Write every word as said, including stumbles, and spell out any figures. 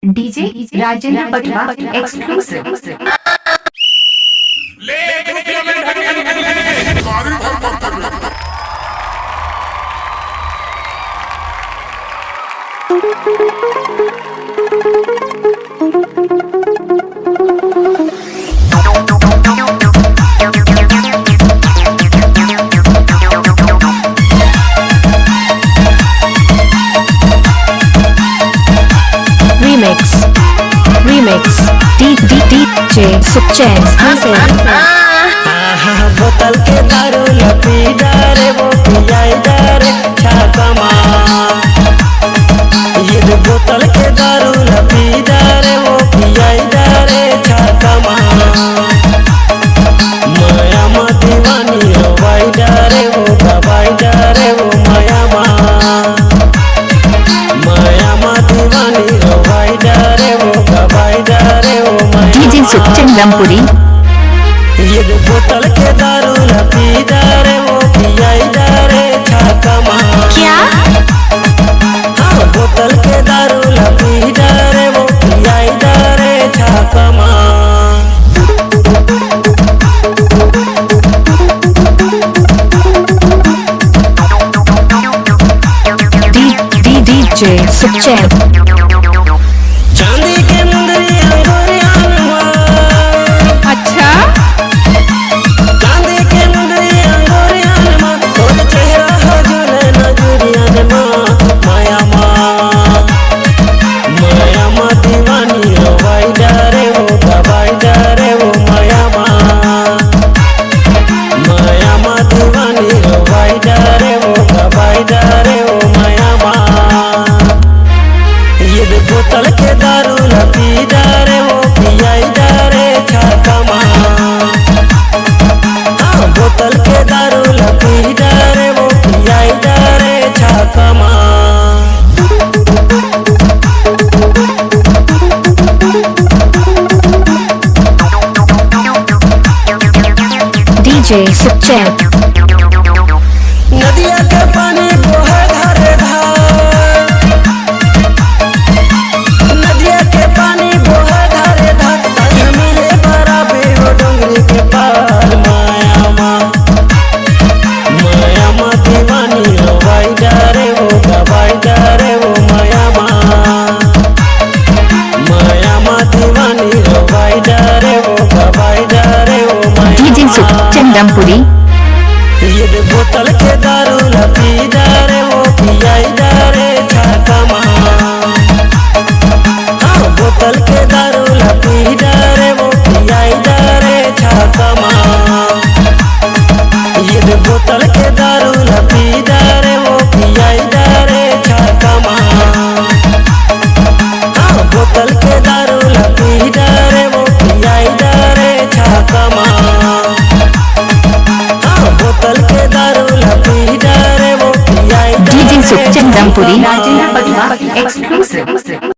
DJ Rajendra पटवा, exclusive. Remix, remix, D D D J Sukhchand. आहा, बोतल के दारू ला पी डारे, वो पियाई डारे छाता मा। ये दे बोतल के दारू ला पी डारे, वो पियाई डारे छाता मा। माया मा दीवानी रोवाई डारे, वो गवाई डारे, वो माया मा। माया मा दीवानी रोवाई डारे, वो गवाई डारे, वो माया मा। डीजे सुखचंद रामपुरी। ये दे बोतल के दारू ला पी डारे, वो पियाई डारे छाता मा। क्या? हाँ, बोतल के दारू ला पी डारे, वो पियाई डारे छाता मा। D D D J Sukhchand. चांदी के मुंदरी अंगुरियान मा। अच्छा। चांदी के मुंदरी अंगुरियान मा, तोर चेहरा हजूले नजुरियान मा, माया मा। माया मा दीवानी रोवाई डारे, वो गवाई डारे, वो माया मा। माया मा दीवानी रोवाई डारे, वो गवाई डारे, वो माया मा। ये दे बोतल के दारू ला पी डारे, वो पियाई डारे छाता मा। हाँ, बोतल के दारू ला पी डारे, वो पियाई डारे छाता मा। डीजे सुखचैन। नदिया के पानी बोहे धारे धार। नदिया के पानी बोहे धारे धार। कल मिले बराबे वो डोंगरी के पार माया मा। माया मा दीवानी रोवाई डारे वो गवाई डारे वो माया मा। माया मा दीवानी रोवाई डारे वो गवाई डारे वो माया डीजे मा। सुखचैन रामपुरी। ये दे बोतल के दारू ला पी डारे वो पियाई डारे छाता मा। हाँ, बोतल के दारू ला पी डारे वो पियाई डारे छाता मा। ये दे बोतल के दारू ला पी डारे वो पियाई डारे छाता मा। हाँ, बोतल के दारू ला पी डारे वो पियाई डारे छाता मा। हाँ, बोतल के दारू ला पी डारे वो पियाई डीजे डारे सुखचैन रामपुरी। राजेंद्र पटवा, एक्सक्लूसिव।